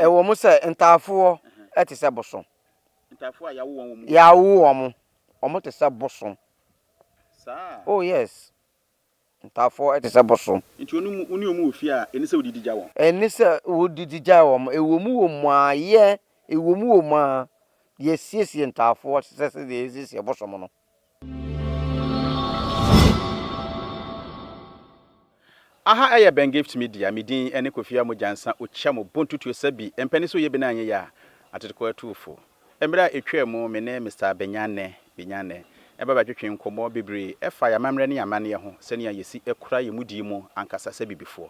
Ɛwɔ mu sɛ ntaafoɔ te sɛ bosom. Ntaafoɔ a yɛawo wɔn wɔ mu. Yɛawo wɔn, wɔn te sɛ bosom. Saa? Oh yes. Ntaafoɔ te sɛ bosom. Nti wo ne wo ne wɔn wɔ fie a, ɛnni sɛ wodidi gya wɔn? Ɛnni sɛ wodidi gya wɔn. Ɛwɔ mu wɔ mu ara, yɛ, ɛwɔ mu wɔ mu ara, yɛsiesie ntaafoɔ te sɛ sɛdeɛ yɛsiesie bosom no. Aha ɛyɛ Ben Gift Media, me din ɛne Kofi Amogyansa Okyia mo bontutuo sɛbi mpɛne sɛ oyɛ bi na anyɛ yie a, atetekoa atu fo. Mmerɛ a ɛtwaa mu me ne Mister Benyanne, Benyanne, ɛba bɛtwetwee nkɔmmɔ bebree ɛfa yɛn amammerɛ ne yɛn amanneɛ ho sɛnea yɛsi kura yɛn mudie mu ankasa sɛ Bibifoɔ.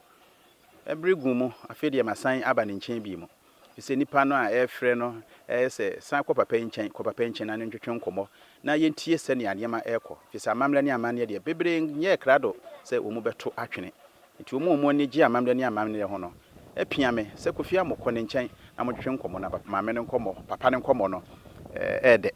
Bere guu mu, afei deɛ masan aba ne nkyɛn bio. Efisɛ nnipa no a ɛrefrɛ no yɛ sɛ, San kɔ papa yi nkyɛn, kɔ papa yi nkyɛn na ne ntwetwe nkɔmmɔ, na yɛntie sɛnea nneɛma rekɔ. Efisɛ amammerɛ ne amanneɛ deɛ, bebree nyɛɛ krado sɛ wɔbɛto atwene. Enti wɔn a wɔn ani gye amammerɛ ne amanneɛ ho no pia me sɛ, Kofi Amoh, kɔ ne nkyɛn na montwetwe nkɔmmɔ. Na maame no nkɔmmɔ, papa no nkɔmmɔ no yɛ dɛ.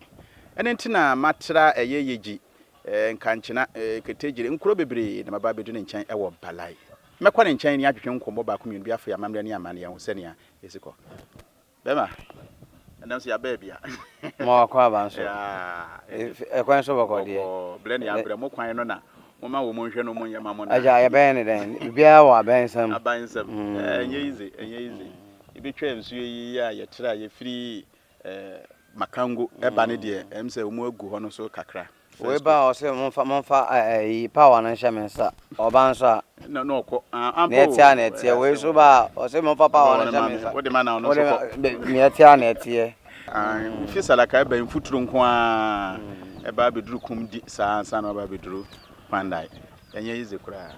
Ɛno nti na matra ɛyɛ Yegyi, Nkankyena, Ketegyere, nkuro bebree na maba abɛdu ne nkyɛn wɔ Balai. Mɛkɔ ne nkyɛn ne atwetwe nkɔmmɔ baako mmienu bi afa yɛn amammerɛ ne amanneɛ ho sɛnea ɛsi kɔ. Bɛma, ɛnɛ nso yɛaba abia. Ma wakɔ aba nso. Ɛkwan so bɔkɔ deɛ. Bɔkɔ, brɛ ne abrɛ mo kwan no na moma wɔn nhwɛ no mo nyɛ ma mo na. Agya yɛbɛyɛ ne dɛn? Biribiara wɔ aban nsam. Aban nsam. Ɛnyɛ easy, ɛnyɛ easy. Yɛbɛtwa nsuo yi a yɛtra yɛfiri Makango ɛba ne deɛ ɛm sɛ wɔn agu hɔ no so kakra. Wei ba a ɔse momfa momfa ɛyi power no nhyɛ me nsa ɔba nso a. Na na ɔkɔ ah ampa o. Nea ɛteɛ a na ɛteɛ wei nso ba a ɔse momfa power no nhyɛ me nsa. Wode ma na ɔno nso kɔ. Nea ɛteɛ a na ɛteɛ. Ah fi salaka ɛba mfuturo nko ara ɛba abɛduru kum di saa ansa na waba abɛduru Kwandae ɛnyɛ easy koraa.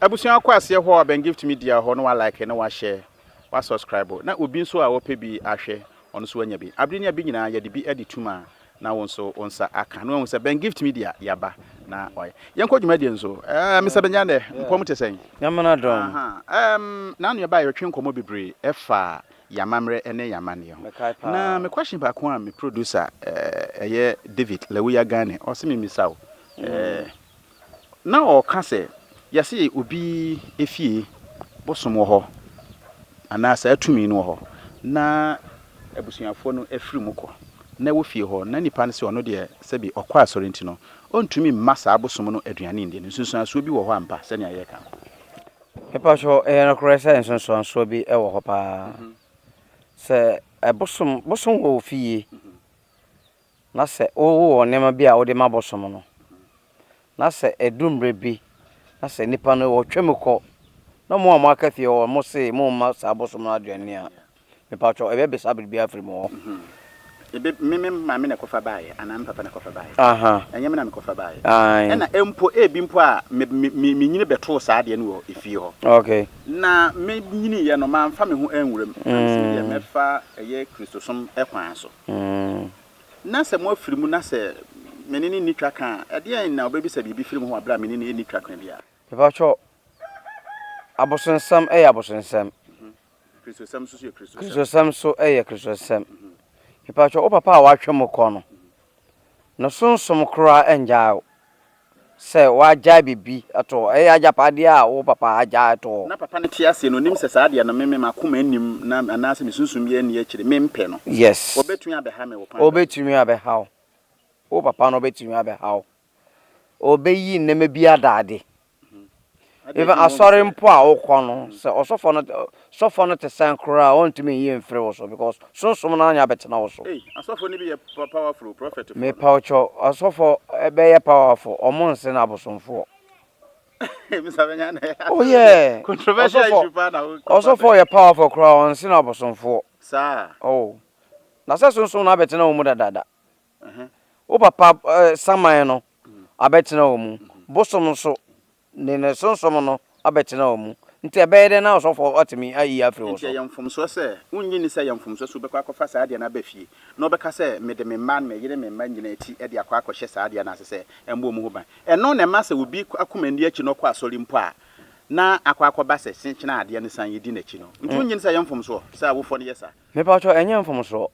Abusua kɔ aseɛ hɔ a Ben Gift Media hɔ na wa like na wa share wa subscribe na obi nso a ɔpɛ bi ahwɛ ɔno nso wanya bi. Abere ne abere nyinaa yɛde bi adi tum a na wo nso wo nsa aka na wahu sɛ Ben Gift Media yaba na wayɛ. Yɛnkɔ dwumadie no so. Eh, Mr. Benyandɛ, mpɔ mu te sɛn? Nyame no adom. Aha. Um, na ano yɛbaa yɛtwe nkɔmmɔ bebree ɛfa yɛn amammerɛ ne yɛn amanneɛ ho. Mekae Na paa. me question baako a me producer ɛyɛ David Lawuya Gane, ɔse me mmisa wo. Na ɔreka sɛ, Yɛse obi efie bosom wɔ hɔ anaa saa tumi no wɔ hɔ na abusuafoɔ no afiri mu kɔ na ɛwɔ fie hɔ na nipa no se ɔno deɛ sɛbi ɔkɔ asɔre nti no ɔntumi mma saa bosom no aduane nni no, nsunsuansoɔ bi wɔ hɔ ampa sɛnea yɛreka no? Mepakyɛw, ɛyɛ nokorɛ sɛ nsunsuansoɔ bi wɔ hɔ paa. Sɛ bosom bosom wɔ wo fie na sɛ wowɔ nneɛma bi a wode ma bosom no, na sɛ ɛdu mmerɛ bi na sɛ nnipa no wɔtwam kɔ na mo a moaka fie hɔ mo se momma saa bosom no aduane a, mepakyɛw ɛbɛbisa biribi afiri mo hɔ. Ebe, me me maame na ɛkɔfa baeɛ anaa me papa na ɛkɔfa baeɛ. Aha. Ɛnyɛ me na mekɔfa baeɛ. Ae. Ɛna mpo ebi mpo a me me me menyini bɛtoo saa adeɛ no wɔ efie hɔ. Okay. Na me nyiniiɛ no mamfa me ho anwura mu. Na mese me deɛ mɛfa ɛyɛ Kristosom kwan so. Na sɛ moafiri mu na sɛ me ne no nni twaka a, ɛdeɛn na ɔbɛbisa biribi firi mo hɔ wɔ berɛ a me ne no nni twaka biara? Mepakyɛw, abosonsɛm yɛ abosonsɛm. Kristosɛm nso so yɛ Kristosɛm. Kristosɛm nso yɛ Kristosɛm. Mepakyɛw, wo papa a watwe mo kɔ no, ne sunsum koraa nnyae wo sɛ wagyae biribi ato hɔ. Ɛyɛ agyapadeɛ a wo papa agyae ato hɔ. Na papa no te aseɛ no, ɔnim sɛ saa adeɛ no me me m'akoma nnim na anaasɛ me sunsum biara nni akyire, mempɛ no. Yes. Ɔbɛtumi abɛha me wɔ kwan bɛn so? Ɔbɛtumi abɛha wo. Wo papa no ɔbɛtumi abɛha wo. Ɔbɛyi nneɛma bi adaade. Even asɔre mpo a wokɔ no, sɛ ɔsɔfo no sɔfo no te sɛn koraa a, ɔntumi nyi mfiri wo so because sunsum no anya abɛtena wo so. Ei, asɔfo no bi yɛ powerful o, prophet foɔ no. Mepawokyɛw, ɔsɔfo bɛyɛ powerful, ɔmo nsen abosomfoɔ. Oh yeah, Controversial ɔsɔfo issue paa na wo kɔfa ɔsɔfo bɛn. yɛ powerful koraa, ɔnsen abosomfoɔ. Saa. Oh, na sɛ sunsum no abɛtena wo mu dadaada. Wo papa saman no abɛtena wo mu, bosom nso ne ne sonsom no abɛtena wo mu. Nti ɛbɛyɛ dɛn na ɔsɔfoɔ atumi ayi afiri wo Enti so? ɛyɛ mfomsoɔ sɛ, wonnye nni sɛ ɛyɛ mfomsoɔ sɛ wobɛkɔ akɔfa saa adeɛ no aba fie, na wobɛka sɛ, Mede me mma ne me yere ne me mma nyinaa ti de akɔ akɔhyɛ saa adeɛ no ase sɛ ɛmmɔ wɔn ho ban. Ɛno na ɛma sɛ obi akoma nni akyi na ɔkɔ asɔre mpo a, na akɔ akɔba sɛ kyenkyena a adeɛ no san di n'akyi no. Nti wonnye nni sɛ ɛyɛ mfomsoɔ sɛ awofoɔ no yɛ saa? Mepakyɛw, ɛnyɛ mfomsoɔ.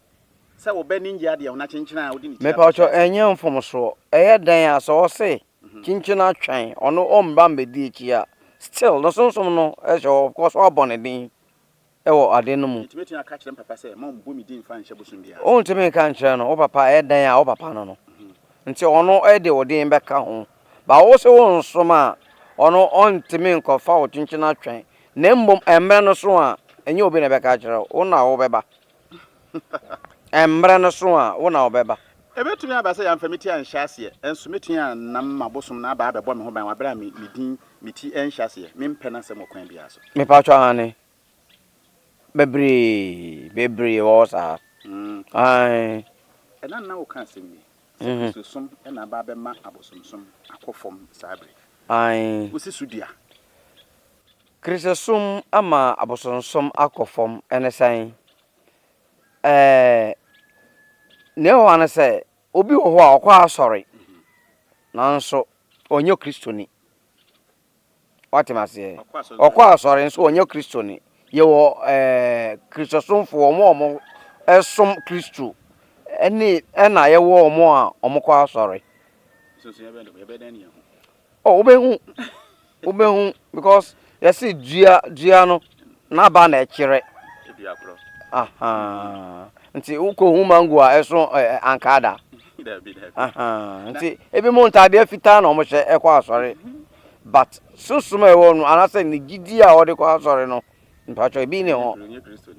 Sɛ wo ba ani nnye adeɛ ho na kyenkyena a wode ne ti akɔhyɛ Mepakyɛw, ase. ɛnyɛ mfomsoɔ. Ɛyɛ dɛn a sɛ ɔse kyenkyen atwɛn ɔno ɔmba mbɛdi akyi a, still no sonsom no hyɛ hɔ because woabɔ ne din. Wɔ ade no mu. Enti mɛtumi aka akyerɛ me papa sɛ mma ɔmmɔ me din mfa nhyɛ bosom biara ase? Wontumi nka nkyerɛ no, wo papa ɛyɛ dɛn a wo papa no no nti ɔno de wo din bɛka ho. But wo se wonsom a, ɔno ɔntumi nkɔfa wo kyenkyen atwɛn. Na mmom mmerɛ no so a, ɛnyɛ obi na ɛbɛka akyerɛ wo, wo na wobɛba. Mmerɛ no so a, wo na wobɛba. Ɛbɛtumi aba sɛ yɛamfa me ti anhyɛ aseɛ, nso mɛtumi anam m'abosom no aba abɛbɔ me ho ban wɔ berɛ a me din, me ti nhyɛ aseɛ. Mempɛ n'asɛm wɔ kwan biara so. Mepaatwɔ aane. Bebree, bebree wɔ hɔ saa. Aane. Ɛna na woka asɛm bi, sɛ Kristosom na aba abɛma abosomsom akɔ fam saa bere yi. Aane. Wosi so dua. Kristosom ama abosonsom akɔ fam, ɛne sɛn? Ɛɛ, nea ɛwɔ hɔ ara ne sɛ, obi wɔ hɔ a ɔkɔ asɔre, nanso ɔnyɛ Kristoni. Wate me aseɛ? Ɔkɔ asɔre nso ɔnyɛ Kristoni. Yɛwɔ ɛɛ Kristosomfoɔ, wɔn a wɔsom Kristo, ɛne ɛna yɛwɔ wɔn a wɔkɔ asɔre. Oh, wobɛhu, wobɛhu because yɛse dua dua no n'aba na ɛkyerɛ. Aha. Nti wokɔhu mango a ɛso ankaa da. Nti ebi mu ntaadeɛ fitaa na wɔhyɛ ɛkɔ asɔre. But sunsum a ɛwɔ no anaasɛ ne gyidi a ɔde kɔ asɔre no, mpakyɛ ebi ne hɔ.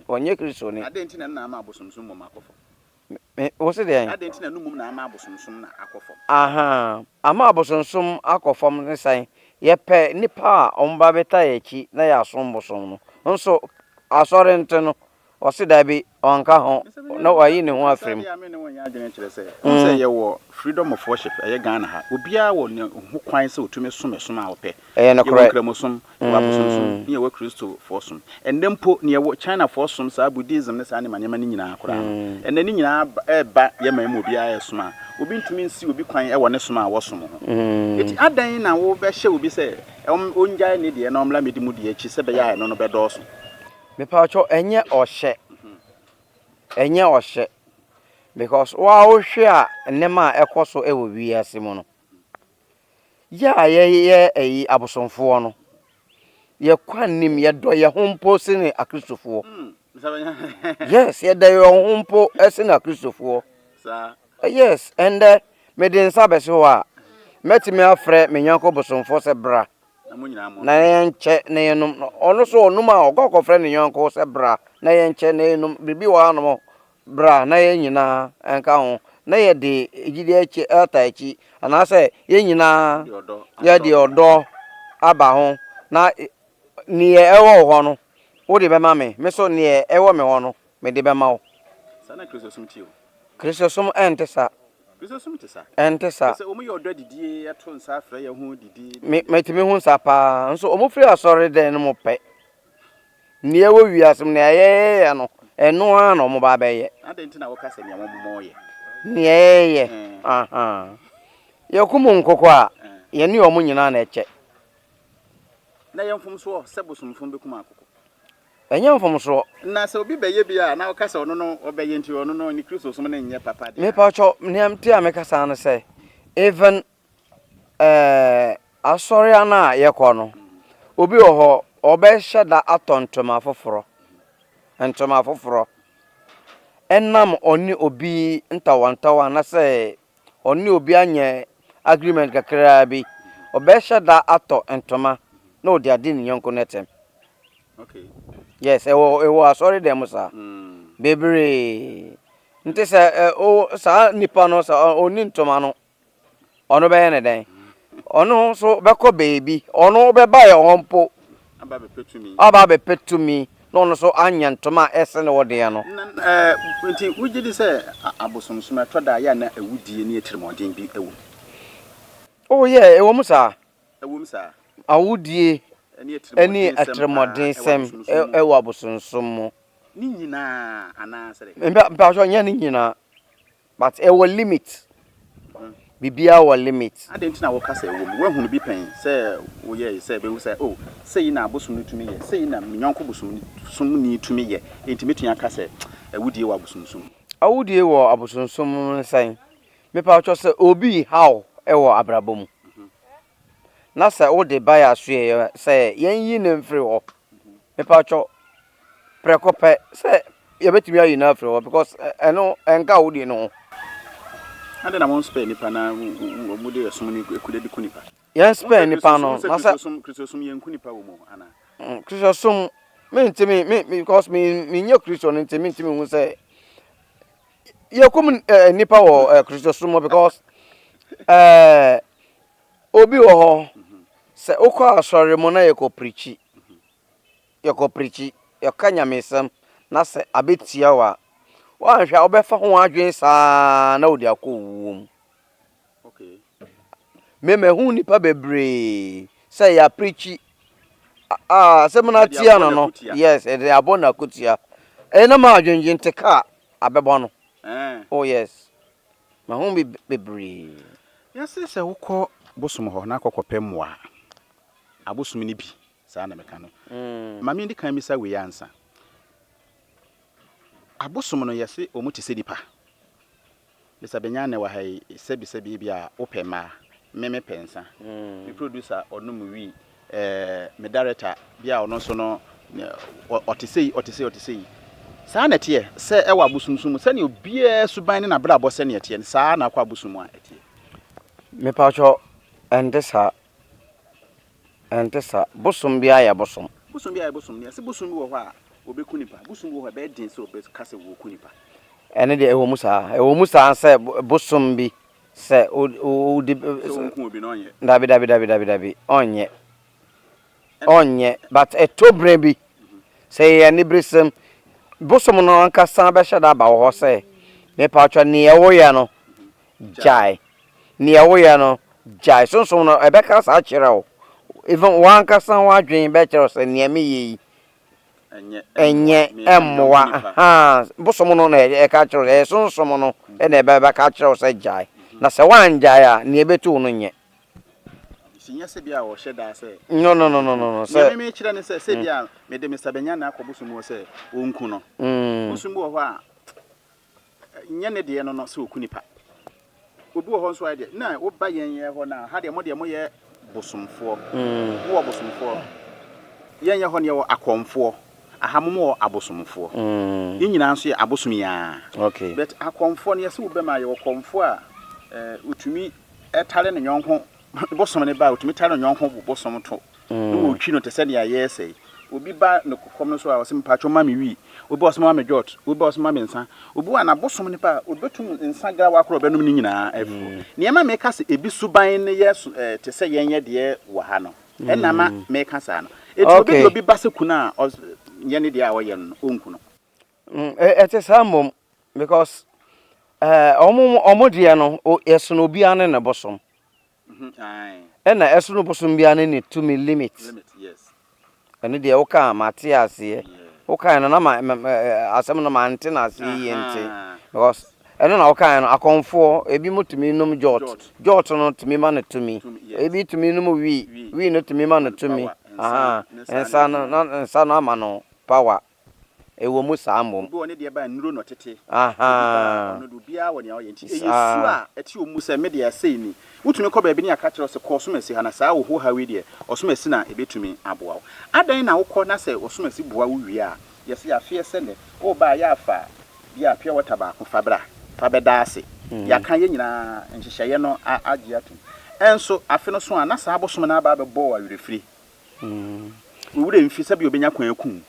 Ɔnyɛ Kristoni. Adɛn nti na ɛno na ama abosomsom mmom akɔ fam? Me, wo se deɛn? Adɛn nti na ɛno mmom na ama abosomsom na akɔ fam? Ahaa, ama abosonsom akɔ fam ne sɛn? Yɛpɛ nnipa a wɔba bɛtaa yɛn akyi na yɛasom bosom no. Nso asɔre nte no, ɔse dabi, ɔnka ho, na wayi ne ho afiri mu. Saa deɛ a me ne wo nyɛ adwene kyerɛ sɛ, wohu sɛ yɛwɔ freedom of worship, ɛyɛ Ghana ha, obiara wɔ ne ho kwan sɛ ɔtumi som ɛsom a ɔpɛ. Ɛyɛ Yɛwɔ nokorɛ. Nkramosom, yɛwɔ abosonsom, ne yɛwɔ Kristofoɔ som. Ɛnnɛ mpo, nea ɛwɔ Chinafoɔ som, saa Buddhism ne saa nneɛma nneɛma no nyinaa koraa no, ɛnnɛ ne nyinaa reba yɛn man mu, obiara resom a, obi ntumi nsi obi kwan wɔ ne som a wɔsom ho. Enti adɛn na wobɛhyɛ obi sɛ ɔngyae ne deɛ na ɔmmra mmɛdi mo deɛ akyi sɛ ɛbɛyɛ a ɛno no bɛdɔɔso? Mepakyɛw, ɛnyɛ ɔhyɛ. Ɛnyɛ ɔhyɛ. Because wo ara wohwɛ a nneɛma a ɛkɔ so wɔ wiase mu no, Yɛ a yɛyɛ ɛyi abosomfoɔ no, yɛ kwan nim, yɛdɔ yɛ ho mpo sene akristofoɔ. Yes, yɛdɔ yɛ ho mpo sene akristofoɔ. Yes, ɛndɛ mede nsa bɛsi hɔ a, mɛtumi afrɛ me yɔnko bosomfoɔ sɛ bra na yɛnkyɛ na yɛnom. Ɔno nso ɔnom a, ɔkɔ akɔfrɛ ne yɔnko sɛ bra na yɛnkyɛ na yɛnom. Biribi wɔ hanom Bra na yɛn nyinaa nka ho na yɛde gyidie akyi ata akyi, anaasɛ yɛn nyinaa yɛde ɔdɔ aba ho, na neɛ ɛwɔ wo hɔ no, wode bɛma me, me nso neɛ ɛwɔ me hɔ no, mede bɛma wo. Saa na Kristosom te o. Kristosom ɛnte saa. Kristosom te saa. Ɛnte saa. Sɛ wɔn yɛ ɔdɔ adidie, yɛto nsa frɛ yɛn ho didi. Me metumi hu saa paa. Nso wɔn firi asɔredan no mu pɛ. Nea ɛwɔ wiase mu, nea yɛyɛ no, ɛno ara na wɔba abɛyɛ. Adɛn nti na woka sɛ nea wɔyɛ? Nea yɛyɛ, ahaa. Yɛkum nkokɔ a, yɛne wɔn nyinaa na ɛkyɛ. Na ɛyɛ mfomsoɔ sɛ bosomsom bɛkum akokɔ? Ɛnyɛ mfomsoɔ. Na sɛ obi bɛyɛ bi a, na woka sɛ ɔno no ɔbɛyɛ nti ɔno no ne Kristosom no nyɛ papa deɛ a. Mepakyɛw, nea nti a meka saa ne sɛ, even Ɛɛ, asɔre ano a yɛkɔ no, obi wɔ hɔ, ɔbɛhyɛ da atɔ ntoma foforɔ. Ntoma foforɔ. Ɛnam ɔne obi ntawantawa anaasɛ ɔne obi anyɛ agreement kakraa bi, ɔbɛhyɛ da atɔ ntoma na ɔde adi ne yɔnko no atɛm. Yes, ɛwɔ ɛwɔ asɔre dɛm mu saa. Bebree. Nti sɛ ɛ o saa nipa no sɛ ɔnni ntoma no, Ɔno bɛyɛ ne dɛn? Ɔno nso bɛkɔ baabi. Ɔno bɛba yɛ hɔ mpo. Aba abɛpɛ tumi na ɔno nso anya ntoma a ɛsene wo deɛ no. Na ɛɛ nti wogye di sɛ abosomsom ɛtɔ da a yɛ a na awudie ne atirimuɔden bi wɔ mu? Oh yeah, ɛwɔ mu saa. Ɛwɔ mu saa. Awudie ne atirimuɔdensɛm wɔ abosonsom mu. Ne nyinaa anaa sɛ dɛn? Mpakyɛw nyɛ ne nyinaa. But ɛwɔ limit. Biribiara wɔ limit. Adɛn nti na woka sɛ ɛwɔ mu? Woahunu bi pɛn sɛ woyɛe sɛ bɛhu sɛ, oh, sei na abosom no tumi yɛ, sei na me yɔnko bosomsomni tumi yɛ, enti mɛtumi aka sɛ awudie wɔ abosomsom mu? Awudie wɔ abosomsom mu ne sɛn? Mepa wo kyɛw sɛ obi reha wo wɔ abrabɔ mu na sɛ wode ba yɛ asoɛeɛ sɛ yɛnyi no mfiri hɔ, mepa wo kyɛw. Prɛko pɛ sɛ yɛbɛtumi ayi no afiri hɔ because ɛno ɛnka wo deɛ no ho. Adɛn na wɔn spare nipa na wɔn de ɛsom no ku de ku nipa? Yɛn spare nipa no na sɛ. Kristosom yɛn ku nipa wɔ mu ana? Kristosom mentumi me because me menyɛ Kristo no nti mentumi hu sɛ yɛkum nipa wɔ Kristosom mu because ɛɛ obi wɔ hɔ sɛ wokɔ asɔre mu na yɛkɔ pirikyi. Yɛkɔ pirikyi, yɛka nyamesɛm na sɛ abɛtia wo a, woanhwɛ a wobɛfa ho adwene saa na wode akɔ owuo mu. Me mahu nnipa bebree sɛ yɛapirikyi a asɛm no atia no no, yes, ɛde abɔ no akutia. Ɛyɛ na ma adwendwen te kaa abɛbɔ no. Oh yes, mahu bi bebree. Yɛse sɛ wokɔ bosom hɔ na akɔkɔpɛ mmoa a, abosom no bi Saa na meka no. Ma mendi kan mmisa wei ansa. Abosom no, yɛse wɔn te sɛ nipa. Mister Benyanne wɔ ha yi, sɛbi sɛbi ebi a wopɛ mmaa, me mepɛ nsa. Me producer ɔnom wii, eh, me director bi a ɔno nso no, ɔte sei, ɔte sei, ɔte sei. Saa na ɛteɛ sɛ ɛwɔ abosomsom mu, sɛnea obiara suban ne n'abrabɔ sɛnea ɛteɛ no, saa na akɔ abosom mu a ɛteɛ. Mepakyɛw, ɛnte saa. Ɛnte saa. Bosom biara yɛ bosom. Bosom biara yɛ bosom. Nea ɛsɛ bosom bi wɔ hɔ a, obeku nipa. Bosom bi wɔ hɔ a, ɛbɛyɛ den sɛ ɔbɛka sɛ wɔreku nipa. Ɛno deɛ, ɛwɔ mu saa. Ɛwɔ mu saa sɛ bosom bi sɛ wodi. Sɛ ɔnku obi no, ɔnyɛ. Dabi, dabi, dabi, dabi, dabi. Ɔnyɛ. Ɔnyɛ. But ɛtɔ berɛ bi, sɛ ɛyɛ aniberesɛm, bosom no ankasa bɛhyɛ da aba wo hɔ sɛ, mepatwɔ nea woyɛ no, gyae. Nea woyɛ no, gyae. Sunsum no, ɛbɛka saa akyerɛ wo. Even w'ankasa w'adwene bɛkyerɛ wo sɛ nea meyɛ yi, ɛnyɛ, ɛmmoa. Ahaa, bosom no na ɛka kyerɛ wo, ɛyɛ sunsum no na ɛbɛka akyerɛ wo sɛ gyae. Na sɛ woangyae a, nea ɛbɛtu wo no nyɛ. Nti nyɛ sɛ bi a ɔhyɛ da sɛ. No, no, no, no, no, no. Sɛ. Nea me mekyerɛ ne sɛ, sɛ bi a mede Mister Bɛnyane akɔ bosom hɔ sɛ ɔnku no. Bosom bi wɔ hɔ a, Nyɛ ne deɛ no no sɛ ɔku nipa. Obi wɔ hɔ nso a deɛ na woba yɛn yɛn hɔ na ha deɛ mo deɛ moyɛ bosomfoɔ. Mowɔ bosomfoɔ. Yɛn yɛ hɔ no yɛwɔ akɔmfoɔ. Aha mo mowɔ abosomfoɔ. Yɛn nyinaa nso yɛ abosom yi ara. But akɔmfoɔ no yɛse wobam a yɛwɔ kɔmfoɔ a ɔtumi tare ne yɔnko bosom no ba a, otumi tare ne yɔnko bosom to na wɔtwi no te sɛ nea yɛresɛ yi. Obi ba ne kɔm no so a, ɔse mpakyɛw ma me wii. Obi ba ɔse ma me jot. Obi ba ɔse ma me nsa. Obi wɔ a n'abosom no ba a, obetum nsa grawa koro a ɔbɛnom ne nyinaa afiri hɔ. Nea ɛma meka sɛ ebi suban no yɛ so ɛɛ te sɛ yɛn yɛ deɛ wɔ ha no, ɛna ama meka saa no. Eti obi de obi ba sɛ kunu a, ɔyɛ ne deɛ a ɔyɛ no no, onku no. Ɛte saa mmom because wɔn wɔn deɛ no ɛsono obiara ne ne bosom. Ɛna ɛsono bosom biara ne ne tumi limit. Ɛno deɛ woka a mate aseɛ. Wokae no na ma asɛm no mante no aseɛ yie nti because ɛno na wokae no akɔmfoɔ ebi mo tumi nom jot jot no tumi ma no tumi ebi tumi nom wii wii no tumi ma no tumi nsa no na nsa no ama no power. Ɛwɔ mu saa mmom. Obi wɔ ne deɛ ba a nnuro na ɔtete. Obi ba a ɔno deɛ obiara wɔ nea ɔyɛ nti ɛyɛ su a ɛte wɔn mu sɛ me deɛ sei ni. Wotumi kɔ baabi ne yɛaka kyerɛ wo sɛ kɔ ɔsomasi ha na saa wo haw yi deɛ ɔsomasi na ɛbɛtumi aboa wo. Adɛn na wokɔ na sɛ ɔsomasi boa wo wie a yɛse afeɛ sɛ nnɛ woreba a yɛ a fa bi a pure water baako fa bra fa bɛda ase. Yɛaka yɛn nyinaa nhyehyɛeɛ no agye atom. Ɛnso afe no so a na saa bosome no aba abɛbɔ wo awerɛfire. Wo werɛ mfi sɛdeɛ ɔbɛnya kwan aku wo.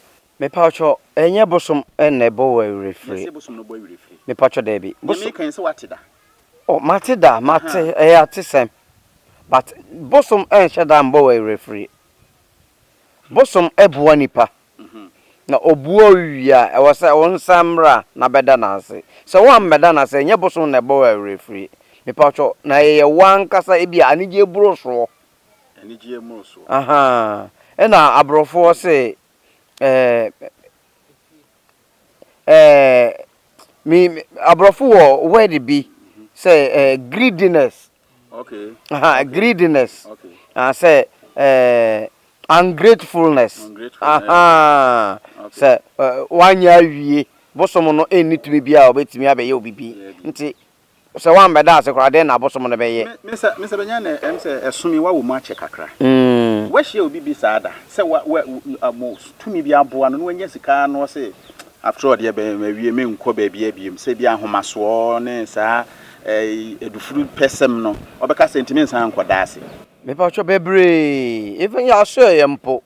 Mepakyɛ ɛnyɛ bosom na ɛbɔ wo awerɛfire. Yɛse bosom no bɔ awerɛfire. Mepakyɛ daabi. Deɛ meka yi sɛ woate da? Oh mate da, mate, ɛyɛ atesɛm. But bosom nhyɛ da mbɔ wo awerɛfire. Bosom boa nipa. Na ɔboa wo wie a, ɛwɔ sɛ wo nsan mmra na bɛda no ase. Sɛ woammɛda no ase a, ɛnyɛ bosom na ɛbɔ wo awerɛfire. Mepakyɛ na ɛyɛ wo ankasa ebia anigyeɛ boro soɔ. Anigyeɛ mmorosoɔ. Ahaa, ɛna aborɔfoɔ se ɛɛ ɛɛ me me aborɔfo wɔ word bi sɛ ɛɛ greediness. Okay. Aha, okay. greediness. Okay. Ah, sɛ ɛɛ ungratefulness. Ungratefulness. Ahaa, Okay. sɛ ɛɛ wanyɛ awie bosom no ɛnni tumi biara a ɔbɛtumi abɛyɛ obibi nti. Sɛ woammɛda ase koraa, dɛn na abosom no bɛyɛ? Me, Mister, Mister Benya na ɛm sɛ ɛsom yi woawɔ mu akyɛ kakra. Woahyia obi bi saa da? Sɛ wa, wa, wa, mo tumi bi aboa no na wanya sika na ɔse, after all deɛ bɛ, mawie menkɔ baabiara biom, sɛ bi ahomasoɔ ne saa ɛɛ adufuru pɛsɛm no, ɔbɛka sɛ nti mensan nkɔda ase. Mepakyɛw, bebree, even yɛasoɛeɛ mpo,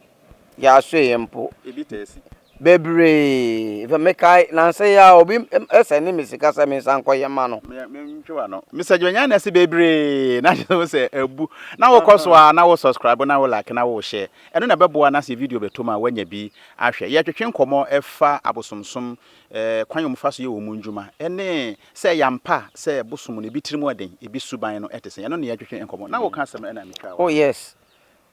Yɛasoɛeɛ mpo. Ebi taa si. Bebree. Even mekae nansa yi ara obi sɛnde me sika sɛ mensan nkɔyɛ mma no. Me mentwe w'ano. Mister Dwanya na ɛse bebree na kyerɛ wo sɛ abu. Na wokɔ so ara na wo subscribe na wo like na wo share. Ɛno na ɛbɛboa na sɛ video bɛtɔ mu a woanya bi ahwɛ. Yɛtwetwe nkɔmmɔ ɛfa abosomsom, kwan a wɔfa so yɛ wɔn ndwuma ɛne sɛ ɛyɛ ampa sɛ bosom no ebi tirim ɔden, ebi suban no ɛte sɛn. Ɛno na yɛtwetwe nkɔmmɔ. Na woka asɛm no ɛna metwaa Oh w'ano. yes.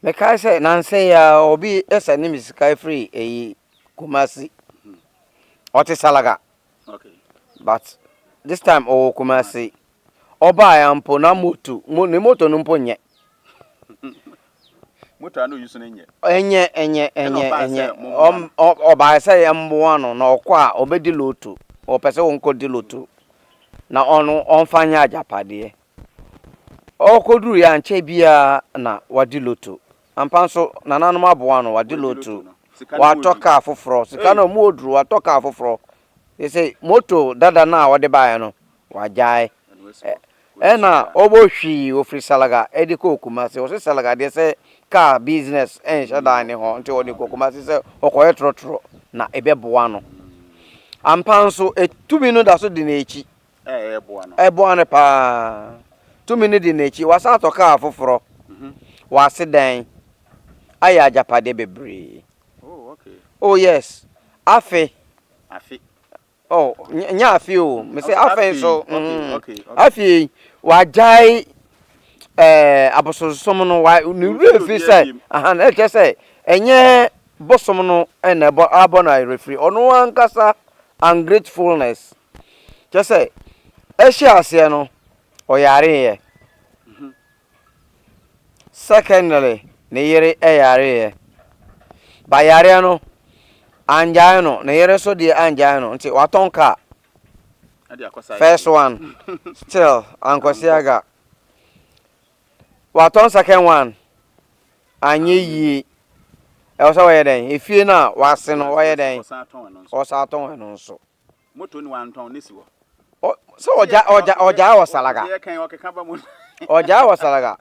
Mekae sɛ nansa yi ara obi sɛnde me sika firi eyi Kumasi. Ɔte Salaga but this time ɔwɔ Kumasi. Ɔbaeɛ mpo na moto ne moto no mpo nyɛ. Moto a na oyi so no nyɛ. Ɛnyɛ ɛnyɛ ɛnyɛ ɛnyɛ. Ɔbaeɛ sɛ yɛmmoa no na ɔkɔ a ɔbɛdi loto. Ɔpɛ sɛ ɔnkɔdi loto na ɔno ɔmfa nyɛ agyapadeɛ. Ɔkɔduruiɛ ankyɛ biara na wadi loto. Ampa nso, nananom aboa no, wadi loto. Watɔ kaa foforɔ. Sika no, ɔmu ɔduru, watɔ kaa foforɔ. Seesei, moto dada no a ɔde baeɛ no, wagyae. Ɛna ɔbɔ hwii, ɔfiri Salaga de kɔɔ Kumasi. Ɔse Salaga deɛ sɛ kaa business nhyɛ da nni hɔ, nti ɔde kɔ Kumasi sɛ ɔkɔyɛ trɔtrɔ na ɛbɛboa no. Ampa nso, tumi no da so di n'akyi. Ɛboa no. Ɛboa no paa. Tumi no di n'akyi. Wasan atɔ kaa foforɔ. Wase dan. Ayɛ agyapadeɛ bebree. Oh, okay. Oh, yes. Afe. Afe. Oh, nyɛ afe o. Mese afe nso. Okay, okay, okay. Afe yi, wagyae ɛɛ abosonsom no. Wa ne werɛ fi sɛ, aha, na ɛkyerɛ sɛ ɛnyɛ bosom no na ɛbɔ abɔ no awerɛfiri. Ɔno ankasa ungratefulness. Kyerɛ sɛ, ɛhyɛɛ aseɛ no, ɔyareeɛ. Secondly, ne yere yareeɛ. Ba yareɛ no, angyae no, ne yere nso deɛ angyae no, nti watɔn kaa. First one, still, ankɔsi aga. Watɔn second one, anyɛ yie. Ɛwɔ sɛ wɔyɛ dɛn? Efie no a wase no, wɔyɛ dɛn? Ɔsan tɔn ɛno nso. Moto no wantɔn ne si hɔ. Ɔ sɛ ɔgya ɔgya ɔgyaa wɔ salaga. Ɔgyaa wɔ salaga.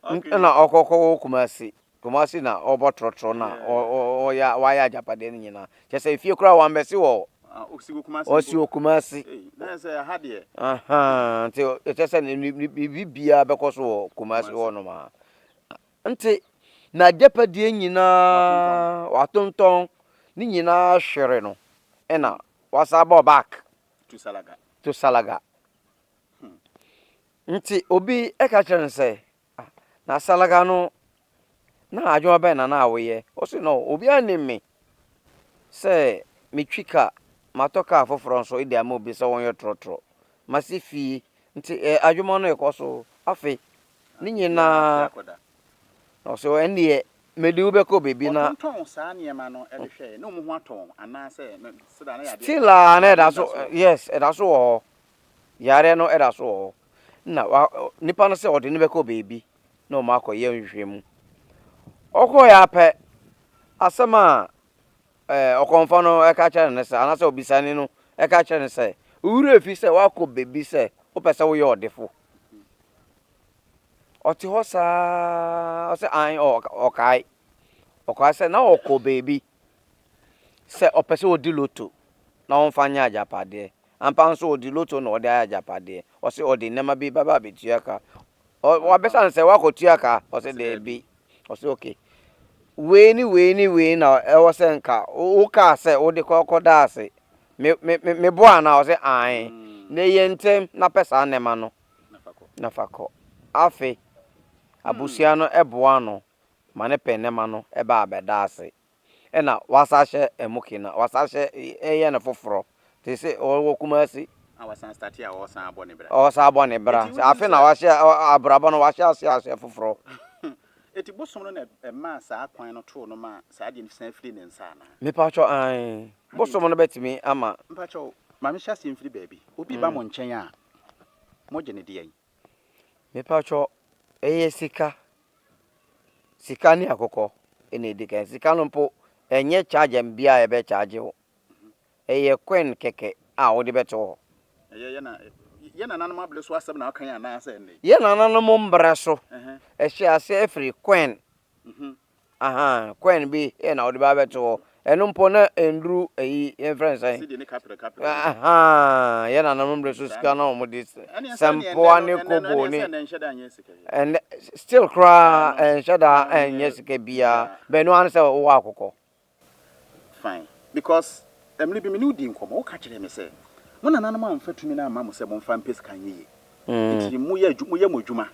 Ɛna ɔkɔ kɔ wɔ Kumasi. Kumasi na ɔbɔ trɔtrɔ na ɔyɛ wayɛ agyapadeɛ no nyinaa. Kyɛ sɛ efie koraa wambɛsi wɔ ɔsi wɔ Kumasi. Ahaa nti kyɛ sɛ ne biribiara bɛkɔ so wɔ Kumasi hɔ nom a. Nti n'agyapadeɛ nyinaa watontɔn ne nyinaa hwere no ɛna wasan abɔ back to Salaga. Nti obi ɛka kyerɛ no sɛ ah na Salaga no na adwuma bɛn na na woyɛ? Ɔse no obiara nnim me sɛ metwi car, matɔ car foforɔ nso de ama obi sɛ ɔnyɛ trɔtrɔ, masi fie nti adwuma no rekɔ so afei Ne nyinaa, na ɔse ɛndeɛ mede wo bɛkɔ baabi na. Ɔtontɔn saa nneɛma no de hwɛɛ, na wɔn ho atɔ wɔn anaasɛ na sɛdeɛ na yadeɛ. Still a na ɛda so, yes, ɛda so wɔ hɔ. Yareɛ no ɛda so wɔ hɔ. Na wa, nipa no sɛ ɔde no bɛkɔ baabi na wɔn akɔyɛ nhwehwɛmu. Ɔkɔeɛ ara pɛ, asɛm a ɛɛ ɔkɔmfoɔ no ɛka kyerɛ no ne sɛ, anaasɛ obisani no ɛka kyerɛ no sɛ, wo werɛ fi sɛ woakɔ baabi sɛ wopɛ sɛ woyɛ ɔdefo. Ɔte hɔ saa ɔsɛ ae ɔkae. Ɔkae sɛ na ɔkɔ baabi sɛ ɔpɛ sɛ ɔdi loto na ɔmfa nyɛ agyapadeɛ. Ampa nso ɔdi loto na ɔde ayɛ agyapadeɛ. Ɔse ɔde nneɛma bi bɛba abɛtua ka. Wabisa no sɛ woakɔtua ka? Ɔse daabi. Ɔse okay. Wei ne wei ne wei na ɛwɔ sɛ nka wokaa sɛ wode kɔda ase. Me me me meboa anaa? Ɔse ae. Na yɛ ntɛm na pɛ saa nneɛma no na fa kɔ. Afe, abusua no boa no ma ne pɛ nneɛma no ba abɛda ase. Ɛna wasa ahyɛ ɛmo kena, wasa ahyɛ ɛyɛ no foforɔ. Te sɛ ɔwɔ Kumasi. A wasan starte a ɔresan abɔ ne bra. Ɔresan abɔ ne bra. Afe na wahyɛ abrabɔ no wahyɛ ase ahyɛ foforɔ. Eti bosom no na ɛmaa saa kwan no too no maa saa adeɛ no san firii ne nsa anaa? Mepakyɛw ae. Bosom no bɛtumi ama. Mpakyɛw. Ma menhyɛ aseɛ mfiri baabi. Obi ba mo nkyɛn a, mogye no deɛn? Mepakyɛw, ɛyɛ sika. Sika ne akokɔ na edi kan. Sika no mpo, ɛnyɛ charge biara a yɛbɛ charge wo. Ɛyɛ coin kɛkɛ a wode bɛto hɔ. Ɛyɛ yɛn na yɛn nananom abere so asɛm na woka yi anaasɛ ɛnnɛ yi? Yɛn nananom mbrɛ so. Ɛhyɛ aseɛ firi coin. Ahaa, coin bi na wode ba abɛto hɔ. Ɛno mpo na ɛnduru ɛyi, yɛmfrɛ no sɛn? Cedi ne kaprɛ kaprɛ. Ahaa, yɛn nananom mbrɛ so sika na wɔde sɛmpoa ne kobo ne. Ɛnnɛ, still koraa ɛnhyɛ da ɛnyɛ sika biara. But ɛno ara ne sɛ wowɔ akokɔ. Fine because mmere bi me ne wo dii nkɔmmɔ, woka kyerɛɛ me sɛ mo nananom amfa tumi no amma mo sɛ momfa mpɛ sika nyɛ yie. Nti moyɛ adwu moyɛ mo adwuma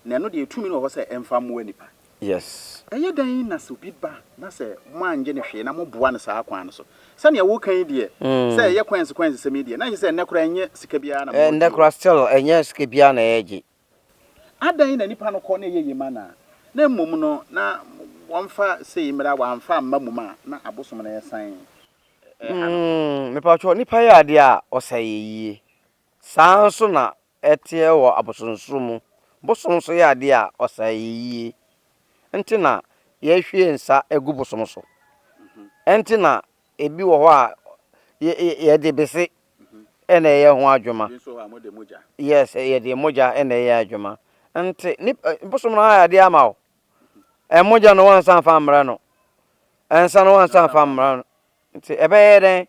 na ɛno deɛ tumi no wɔ hɔ sɛ ɛmfa mmoa nnipa. Yes. Ɛyɛ dɛn na sɛ obi ba na sɛ moangye no hwee na moboa no saa kwan no so? Sɛnea woreka yi deɛ, sɛ ɛyɛ coins coins sɛm yi deɛ, na ɛnyɛ sɛ ɛnnɛ koraa ɛnyɛ sika biara na Ɛnnɛ moregye o. koraa still ɛnyɛ sika biara na yɛregye. Adɛn na nipa no kɔ na ɛyɛ yie ma no a, na mmom no na wɔmfa sei mmra, wɔamfa amma mmom a, na abosom no resan reha no? Mm, mepakyɛw, nipa yɛ adeɛ a, ɔsɛe yɛ yie. Saa ara nso na ɛteɛ wɔ abosonsom mu. Bosom nso yɛ adeɛ a, ɔsɛe yɛ yie. Nti na yɛhwie nsa gu bosom so. Ɛnti na ebi wɔ hɔ a, yɛde bese na ɛyɛ ho adwuma. Ebi nso wɔ hɔ a mode mogya. Yes, yɛde mogya na ɛyɛ adwuma. Nti nipa bosom no ayɛ adeɛ ama wo. Mogya no wansa amfa ammrɛ no. Nsa no wansa amfa ammrɛ no. Nti ɛbɛyɛ dɛn?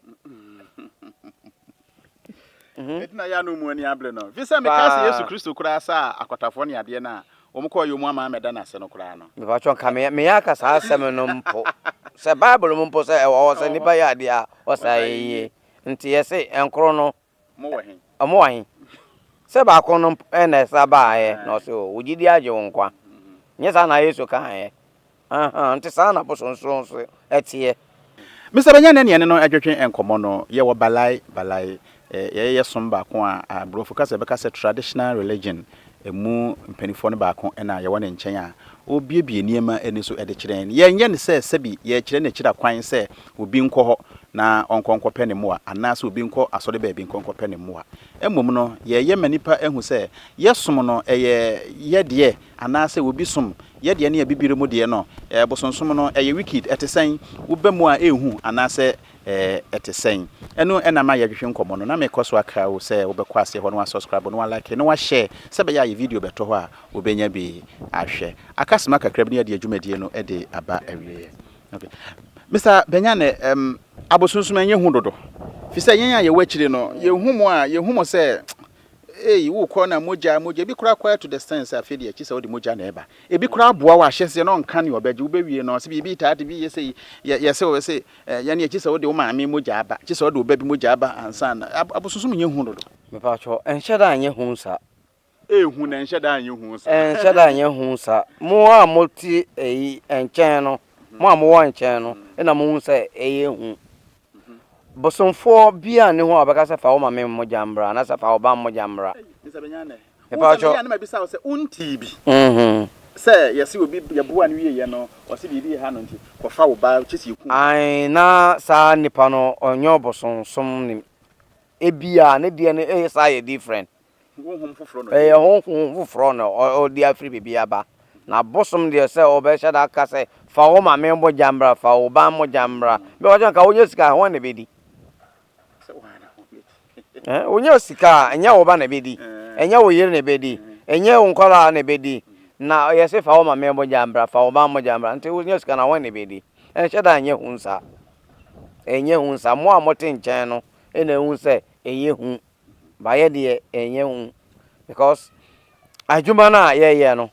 Enti na yɛ a na wɔn ani abere no. Fi sɛ mekae sɛ Yesu Kristo koraa saa akwatafoɔ ne adeɛ no a Wɔn kɔɔ yɛ wɔn ama ammɛda no ase no koraa no. Mepakyɛw nka me meyɛ aka saa asɛm no mpo sɛ bible mu mpo sɛ ɛwɔ hɔ sɛ nipa yɛ adeɛ a ɔsɛ ayɛ yie nti yɛse nkoro no Mo wɔ he? ɔmo wɔ he? Sɛ baako no na ɛsa baeɛ na ɔse o wo gyidie agye wo nkwa nyɛ saa na Yesu kaeɛ Ahaa, nti saa na bosonsom nso teɛ. Mister Benya ne yɛne no dwedwe nkɔmmɔ no, yɛwɔ Balai, Balai, yɛyɛ yɛ som baako a aborɔfo kasa bɛka sɛ traditional religion ɛmu mpaninfoɔ no baako na yɛwɔ ne nkyɛn a ɔrebuebue nneɛma ani so de kyerɛ yɛn. Yɛnyɛ no sɛ sɛbi yɛrekyerɛ no akyira kwan sɛ obi nkɔ hɔ na ɔnkɔ nkɔpɛ ne mmoa anaasɛ obi nkɔ asɔre baabi nkɔ nkɔpɛ ne mmoa. Mmom no, yɛreyɛ ma nnipa ahu sɛ yɛsom no ɛyɛ yɛ deɛ Anaasɛ obi som yɛ deɛ ne abibire mu deɛ no, bosonsom no, ɛyɛ wicked, ɛte sɛn? Woba mu a ɛnhu anaasɛ ɛte sɛn? Ɛno na ama yɛdwehwe nkɔmmɔ no. Na mekɔ so akra wo sɛ wobɛkɔ aseɛ hɔ na woasubscribe na woalike na woashare sɛ ɛbɛyɛ a yɛ video bɛtɔ hɔ a wobɛnya bi ahwɛ. Aka sima kakra bi na yɛde yɛn dwumadie no de aba awieɛ. Okay. Mister Benyane, um, abosonsom ɛnyɛ hu dodo. Fi sɛ yɛn a yɛwɔ akyire no, yɛhu mo a, yɛhu mo sɛ Ei wokɔ na mogya mogya ebi koraa kɔ to the sense sɛ afei deɛ kyi sɛ wode mogya na ɛba ebi koraa boa wo ahyɛseɛ na ɔnka nea ɔbɛgye wobɛwie no ɔsɛ biribi taa de bi yɛ sɛ yɛ yɛsɛ wɔ sɛ yɛne akyi sɛ wode wo maame mogya aba kyi sɛ wode wo ba bi mogya aba ansa na abosonsom nyɛ hu dodo. Mepakyɛw, ɛnhyɛ da nyɛ hu saa. Ehu na ɛnhyɛ da nyɛ hu saa. Ɛnhyɛ da nyɛ hu saa. Mo a mote eyi nkyɛn no, mo a mowɔ nkyɛn no na mohu sɛ ɛyɛ hu. Bosomfoɔ biaa nni hɔ a ɔbɛka sɛ fa wo mame mogya mmra anaasɛ fa wo ba mogya mmra. Mepakyɛw. Na mabisa wo sɛ wontii bi sɛ yɛse obi yɛboa no wieɛ no ɔse biribi reha no nti kɔfa wo ba kyesi yɛku wo. Ae na saa nipa no ɔnyɛ ɔbosonsom ni ebia ne deɛ no ɛyɛ saa yɛ different. Honhom foforɔ na ɔde. Ɛyɛ honhom foforɔ na ɔde afiri baabi aba. Na bosom deɛ sɛ ɔbɛhyɛ da aka sɛ fa wo maame mogya mmra, fa wo ba mogya mmra. Bɛ ɔkyɛ nka wonya sika a hwan na ɛbɛdi? Eh, wonya sika a ɛnyɛ wo ba na ɛbɛdi, ɛnyɛ wo yere na ɛbɛdi, ɛnyɛ wo nkwadaa na ɛbɛdi. Na yɛse fa wo maame mogya mmra, fa wo ba mogya mmra. Nti wonya sika na hwan na ɛbɛdi? Ɛnhyɛ da nyɛ hu saa. Ɛnyɛ hu saa. Mo a mote nkyɛn no na ɛhu sɛ ɛyɛ hu. But yɛ deɛ ɛnyɛ hu because adwuma no a yɛyɛ no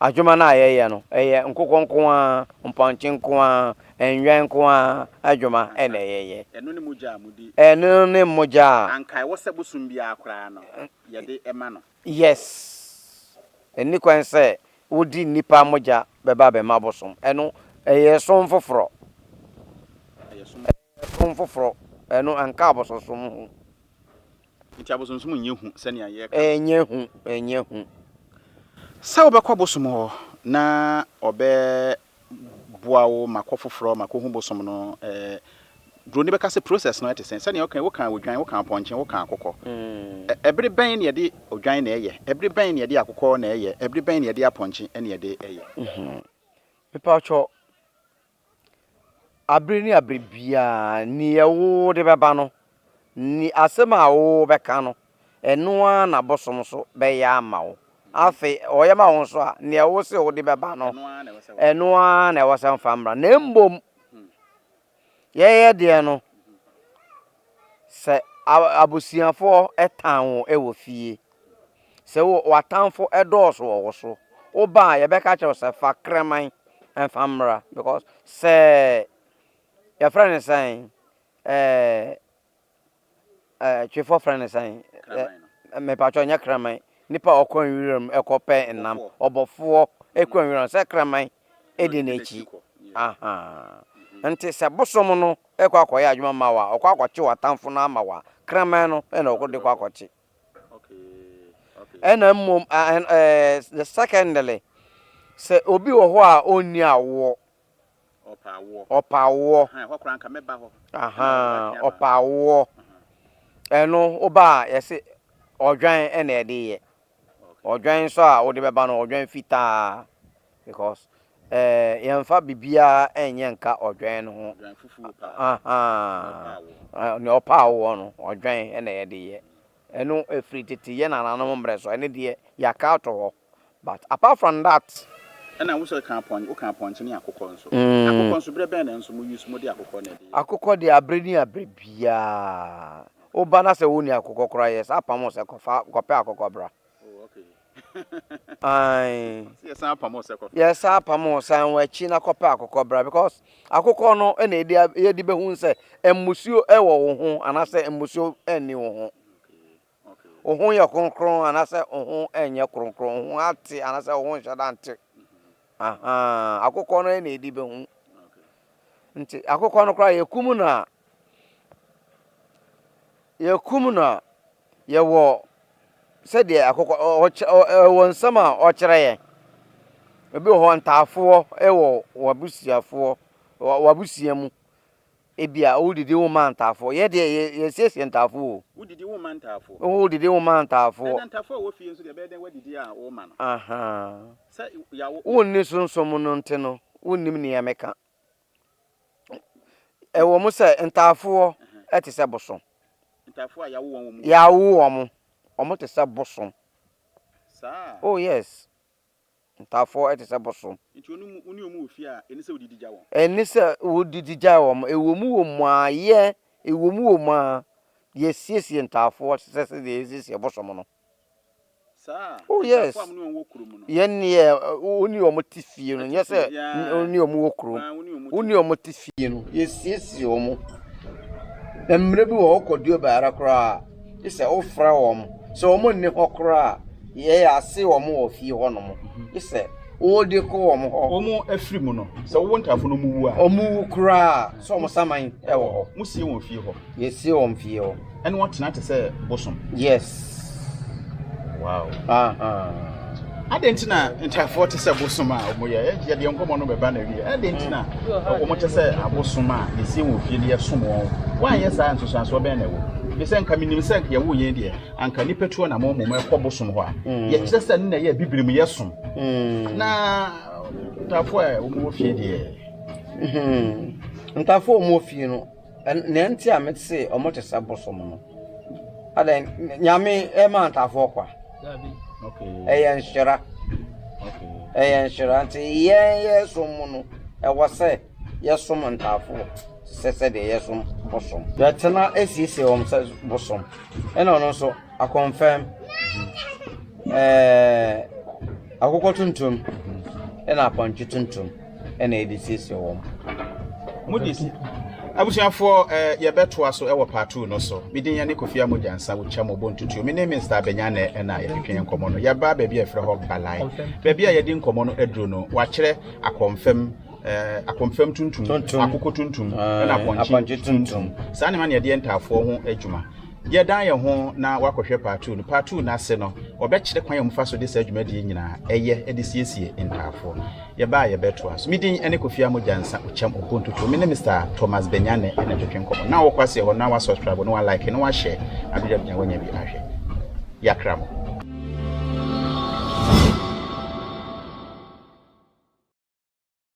adwuma no a yɛyɛ no ɛyɛ nkokɔ nko ara mpɔnkye nko ara nnwan nko ara adwuma ɛna yɛyɛ. Ɛno ne mogya a mode. Ɛno ne mogya a. Anka ɛwɔ sɛ bosom biara koraa no yɛde ma no. Yes. Ɛnni kwan sɛ wode nnipa mogya bɛba abɛma bosom. Ɛno ɛyɛ som foforɔ. Ɛyɛ som. Som foforɔ, ɛno ɛnka abosonsom ho. Nti abosonsom nyɛ hu sɛnea yɛka no? Ɛnyɛ hu, ɛnyɛ hu. Sɛ wobɛkɔ bosom hɔ na ɔbɛboa wo ma kɔ foforɔ ma kɔhu bosom no, Buroni bɛka sɛ process no te sɛn? Sɛnea woka yi, woka odwan, woka apɔnkye, woka akokɔ. Ɛbere bɛn na yɛde odwan na ɛyɛ? Ɛbere bɛn na yɛde akokɔ na ɛyɛ? Ɛbere bɛn na yɛde apɔnkye na yɛde ɛyɛ? Mepatwɔ, abere ne abere biara, nea wode bɛba no, ne asɛm a wobɛka no, ɛno ara na bosom nso bɛyɛ ama wo. Afei, ɔyɛ ma wo nso a, nea wose wode bɛba no, ɛno ara na ɛwɔ sɛ mfa mmra. Na mmom, Yɛyɛ deɛ no, sɛ abusuafoɔ tan wo wɔ fie, sɛ w'atamfo dɔɔso wɔ wo so, woba a yɛbɛka kyerɛ wo sɛ fa kraman mfa mmra because sɛ yɛfrɛ no sɛn ɛɛ Ɛɛ Twefoɔ frɛ no sɛn? Mepakyɛw nyɛ kraman. Nipa a ɔkɔ nwura mu ɛkɔ pɛ nnam. Ɔbɔfoɔ ɛkɔ nwura mu sɛ kraman ɛdi n'akyi. Ahaa. Nti sɛ bosom no ɛkɔ akɔyɛ adwuma ma wo a, ɔkɔ akɔkye w'atamfo no ama wo a, kraman no ɛna ɔde kɔ akɔkye. Ɛna mmom ɛɛ secondly, sɛ obi wɔ hɔ a ɔnni awoɔ. Ɔpɛ awoɔ. Ahaa, ɔpɛ awoɔ. Ɛno woba a yɛse ɔdwan na yɛde yɛ. Ɔdwan nso a wode bɛba no ɔdwan fitaa because ɛɛ yɛmfa biribiara nyɛ nka ɔdwan no ho. Ahaa, nea ɔpɛ awoɔ no ɔdwan na yɛde yɛ. Ɛno ɛfiri tete yɛn nananom mmerɛ so ɛno deɛ yɛaka ato hɔ. But apart from that. Ɛna wo sɛ ka apɔn wo ka apɔnkye ne akokɔ nso. Akokɔ nso berɛ bɛn na nso mo use mo de akokɔ na ɛde yɛ. Akokɔ deɛ aberɛ ni aberɛ biaa wo ba na sɛ wo nni akokɔ koraa yɛ saa pam wo sɛ kɔ fa kɔ pɛ akokɔ bra. Oh okay. Ae. Sɛ yɛ san pam wo sɛ kɔ fa. Yɛ san pam wo san w'akyi na kɔ pɛ akokɔ bra because akokɔ no na yɛde yɛde bɛhu sɛ mmusuo ɛwɔ wo ho anaasɛ mmusuo ɛnni wo ho. Wo ho yɛ kronkron anaasɛ wo ho nyɛ kronkron, wo ho ate anaasɛ wo ho nhyɛ da nte. Ahaa, akokɔ no na ɛdi bɛhu. Nti akokɔ no koraa yɛkum no a, yɛkum no a, yɛwɔ sɛdeɛ akokɔ ɛwɔ nsɛm a ɔkyerɛ yɛn. Ebi wɔ hɔ ntaafoɔ wɔ w'abusuafoɔ, w'abusua mu. Ebia wodidi wo mma ntaafoɔ. Yɛ deɛ yɛ yɛsiesie ntaafoɔ o. Wodidi wo mma ntaafoɔ. Wodidi wo mma ntaafoɔ. Ɛna ntaafoɔ a ɛwɔ fie nso deɛ ɛbɛyɛ dɛn woadidi a woma no. Ahaa. Sɛ yawo. Wonni sunsum no nti no wonnim nea meka. Ɛwɔ mu sɛ ntaafoɔ te sɛ bosom. Ntaafoɔ a yawo wɔn wɔ mu. Yawo wɔn, wɔn te sɛ bosom. Saa. Oh yes. Ntaafoɔ te sɛ bosom. Nti wo ne wɔn wɔ fie a, ɛnni sɛ wodidi gya wɔn. Ɛnni sɛ wodidi gya wɔn. Ɛwɔ mu wɔ mu ara, yɛ, ɛwɔ mu wɔ mu ara, yɛsiesie ntaafoɔ te sɛ sɛdeɛ yɛsiesie bosom no. Saa? Oh yes. Ntaafoɔ a mo ne wɔn wɔ kurom no? Yɛn deɛ, wo ne wɔn te fie no, nyɛ sɛ wo ne wɔn wɔ kurom. Wo ne wɔn te fie no, yɛsiesie wɔn. Mmerɛ bi wɔ hɔ wokɔ Duobaara koraa a, gye sɛ wofrɛ wɔn. Sɛ wɔn nni hɔ koraa a, yɛyɛ ase wɔn wɔ fie hɔnom. Gye sɛ wode kɔ wɔn hɔ. Wɔn afiri mu no, sɛ wowɔ ntaafo no wɔn wu a. Wɔn wu koraa a, sɛ wɔn saman wɔ hɔ. Mosie wɔn fie hɔ? Yɛsie wɔn fie hɔ. Ɛne wɔn tena te sɛ bosom? Yes. Wow. Ahaa. Adɛn nti na ntaafoɔ te sɛ bosom a wɔyɛ? Yɛde yɛn nkɔmmɔ no bɛba na wie. Adɛn nti na wɔn te sɛ abosom a yɛsie wɔn fie na yɛsom wɔn? Woanyɛ saa nsusuansoɔ bɛn na ɛwɔ? Bi sɛ nka menim sɛ nka yɛwo yɛn deɛ anka nipa tuo na mo mmom ɛkɔ bosom hɔ a mm. yɛkyerɛ sɛ ne na ɛyɛ bibirim yɛsom mm. na ntaafoɔ a wɔn wɔ fie deɛ. Mm-hmm. Ntaafoɔ a wɔn wɔ fie no Nea nti a mese wɔn te sɛ bosom no, adɛn, Nyame ɛma ntaafoɔ kwa? Ɛyɛ nhyira. Ɛyɛ nhyira nti yɛn yɛsom mu no, ɛwɔ sɛ yɛsom ntaafoɔ sɛ sɛdeɛ yɛsom bosom. Yɛtena esiesie wɔn sɛ bosom. Ɛna ɔno nso akɔnfɛm, ɛɛ akokɔ tuntum ɛna apɔnkye tuntum. ɛna yɛde siesie wɔn. Mo de si. Abusuafoɔ eh, yɛbɛtoa so ɛwɔ part 2 no so. Me din yɛ ne Kofi Amogyansa, wokyɛ mo bɔ ntutuo. Me ne Mr. Abenyane ɛna yɛtwetwe yɛn nkɔmmɔ no. Yɛba baabi a yɛfrɛ hɔ Balai. Baabi a yɛde nkɔmmɔ no aduro no, wakyerɛ akɔmfam eh, akɔmfam tuntum, akoko tuntum, ɛna apɔnkye tuntum. Saa nneɛma na yɛde yɛ ntaafoɔ ho adwuma. Yɛdan yɛn ho na wakɔhwɛ part 2 no. Part 2 no ase no, wɔbɛkyerɛ kwan a wɔfa so de saa dwumadie yi nyinaa ɛyɛ de siesie ntaafoɔ. Yɛba a yɛbɛtoa so. Me din ne Kofi Amogyansa Okyɛm Obontutu. Me ne Mister Thomas Benyane na ɛtwetwe nkɔmmɔ. Na wokɔ aseɛ hɔ na wa subscribe na wa like na wa share abere a woanya bi ahwɛ. Yɛakra mo.